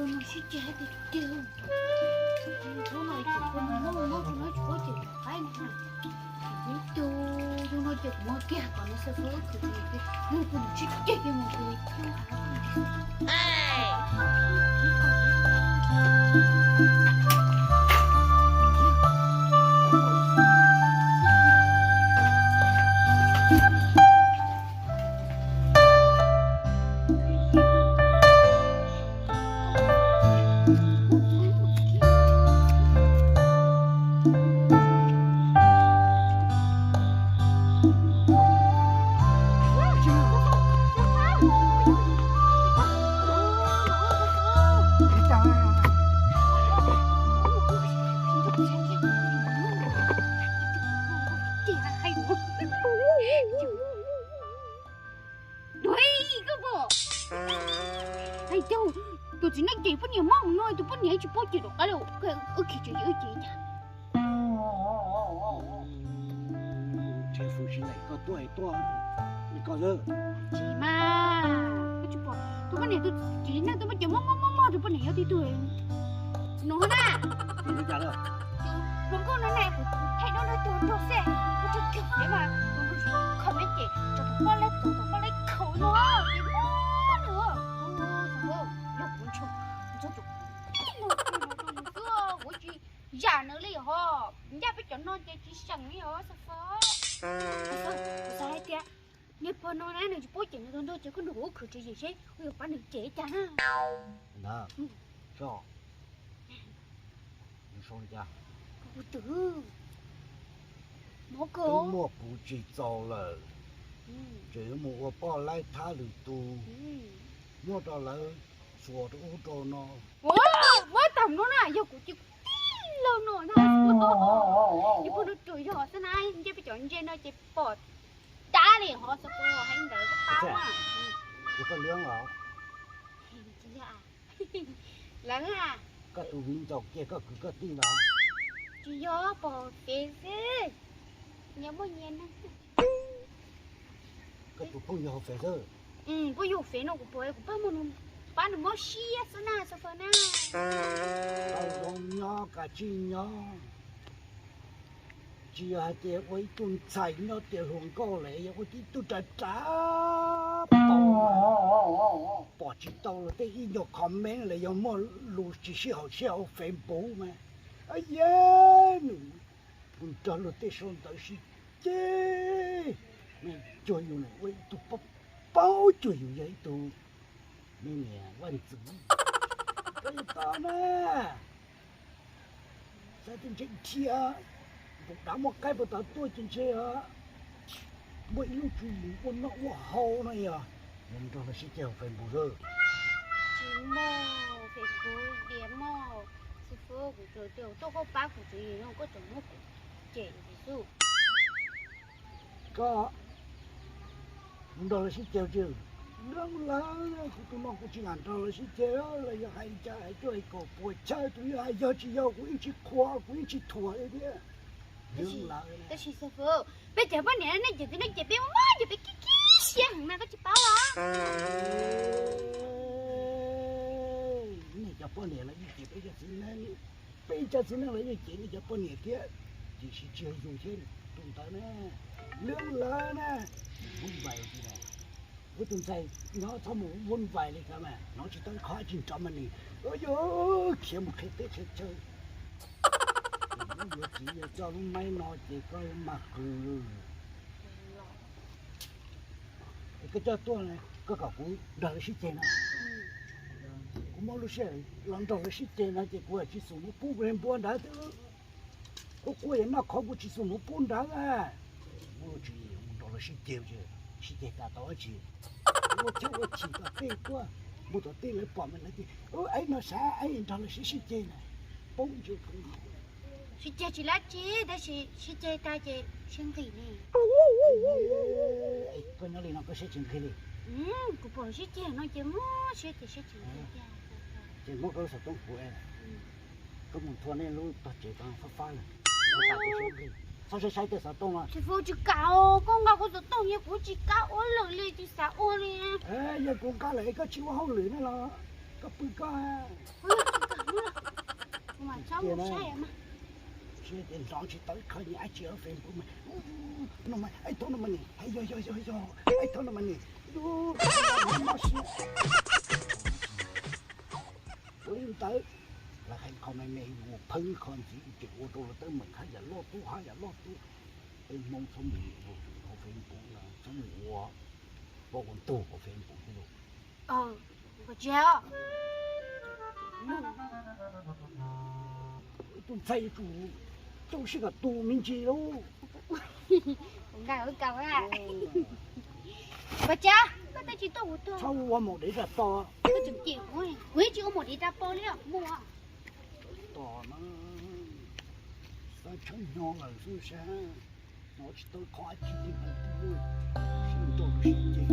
Sib ceg tiag tiag. Hnub no ces kuv mus noj noj tsis noj tsis paub ces qaib no. Ib tug yug no ces kuv muab kiag kom nws xav xav khwv tus yus tiag, yug tus sib ceg ces mus tus yus thiab. Hais tias tus txiv neej ces poj niam mob mus no, tus poj niam tsis paub ces rov qab los wb khiav tsev wb ces cas. Tsis fwm tsis lees koj tuaj es tuaj li ko xwb. Tsis mas, koj tsis pom tus poj niam, tus txiv neej tus poj niam mob mob mob mob, tus poj niam nyob tib tug no na. Tus hluas nkauj no na, kuv thaij duab rau tus nraug xwb, kuv tsis kawm fev mas kuv nraug tsis comment ces tso tus poj laib txov tus poj laib khaus no ces mob nws. Yog kuv ntshe ntxov tus no rau nws xwb, kuv tsis zam nws li ho. Ncaj peb cov no ces tsis seem li ho. Xav xav, kuv xav hais tias niag pog no na nws tsis paub cem nws tus nraug ces koj nrog kuv khwv tsev yem seb kuv yuav pab nws cem cas na. Ntag, so, nws sau li cas? Kuv twv mov kawg. Twb muaj kuv tsis txaus lawm, tseem yuav mus ua poj laib thab lwm tus, muab rau lawv xuas rau ub rau no. Muab tag no na, yog kuv ces kuv tib laug no na. Yog pog no ruam yog xwb na, ntshe peb cov ntse no ces pom dab li ho xwb, hais ntawd koj paub. Yog koj lwb los? Lawv a. Koj tus viv ncaus kiag koj kwv koj tij los? Tsis yog, pom fev xwb. Nyias muaj nyias neeg. Koj tus phooj ywg hauv fev xwb? Phooj ywg hauv fev no kuv pom, kuv pab muab nws, pab nws mob siab xwb na, xav fawb na. Tau zoo nyob kav tsij nyob. Tsis yog hais tias ua ib tug ntxhais nyob tias hluas nkauj lawm, yog ua tib tug rav rav pom, pom tsis tau los tej ib nyuag comment los yog muaj lus tsis sib haum sib haum Facebook mas, a, yog nws mus nrog luag tej sau ntawv sib ceg, cuag yus ua ib tug paub, paub cuag yus yog ib tug me niam vaj ntxwv. Koj yuav tau na, xav tias ntshe dhia, npum dav muaj qaib puag tod tuaj ces ntshe muaj ib lub tswv yim ua noj ua haus no yog, yuav nrog luag sib ceg hauv Facebook xwb. Tsis muaj Facebook diam mog, xib fwb, kuv tsuas tias tuaj koj pab kuv tsev yim no koj tseem muab kuv cem xwb. Koj mus nrog lawv sib ceg tsis? Lawv, kuv tus no kuv tsis kam nrog lawv sib ceg, lawv yog hais cas hais cuag hais kom puas chawj, tus yog hais yog tsis yog kuv yeej tsis qhuas, kuv yeej tsis thuam li thiab. Tab sis xib fwb, peb cov poj niam nej cem txiv neej ces peb mob ces peb kib kib siab heev na, koj tsis paub los? Nej cov poj niam los yeej cem peb cov txiv neej, peb cov txiv neej los yeej cem nej cov poj niam thiab. Tiam sis tsis yog yus thiab tus ntawd na, lawv na, vuv vais li, ua tus ntxhais nyob txhob mus vuv vais li ko mas hnov tsis tau qhov tsis nrov mas nim, yog khiav mus qhia teb qhia chaw. Yuav txiv yuav coj lub maib no ces koj yuav mag qws. Es koj coj tuaj, koj kom kuv nrog lawv sib ceg no. Kuv muaj lub sij hawm los nrog lawv sib ceg no ces kuv tsis xum muv pub npua nrad, kuv quaj yam noj qhov kuv tsis xum muv pub nrad. Muaj lub tswv yim mus nrog lawv sib ceg, sib ceg tas tau dab tsi? Ua chab ua chim tom tej tuaj, mus tom tej lawv pom mas lawv tias, aib no xav aib nrog lawv sib sib ceg na, poob ntsia. Sib ceg tsis lab tsi, tab sis sib ceg tag ces sib nqis ne. Koj nyob li no koj siab tsis nqig li? Kuv pom sib ceg no ces muab siab ces siab tsis nqig. Ces muab koj lub xov tooj kuv, koj mus nthua nej lub tog tsev tau fab fab lawm, txhob saib saib tej xov tooj no. Tsis fub tsis kam, koj nqa kuv xov tooj yog kuv tsis kam ua lawm li, tsis xav ua li. Yog kuv nqa lawm koj tsis ua hauj lwm na los? Koj pw koj. Ces nrov tsis tau ib qho nyiaj dab tsi hauv Facebook mas. No mas, ib tug no mas ni, yog yog yog yog, ib tug no mas ni, mob siab. Ua li ntawd, lawv hais qhov me me yus ua pheej qhov ntxiv ces ua rau lawv teeb meem haj yam loj tuaj haj yam loj tuaj. Peb Hmoob txhob mus ua hauv Facebook no, txhob mus ua poj ua ntug hauv Facebook thiab lauj. Koj tsis hais os. Tus ntxhais yuav tsum caum sib kom tu me ntsis lauj. Kuv nkag wb kaus na. Koj tsis, koj twb tsis tuaj kuv tuaj. Txhob ua maum dev rab pog. Koj tseem cem kuv, kuv yeej tsis ua maum dev rab pog li os, muaj. Tos na, xav tshawb hnyo lawm xwb sab, hnov tsis tau qhov dab tsi li ntawd twb sib nrau sib ceg.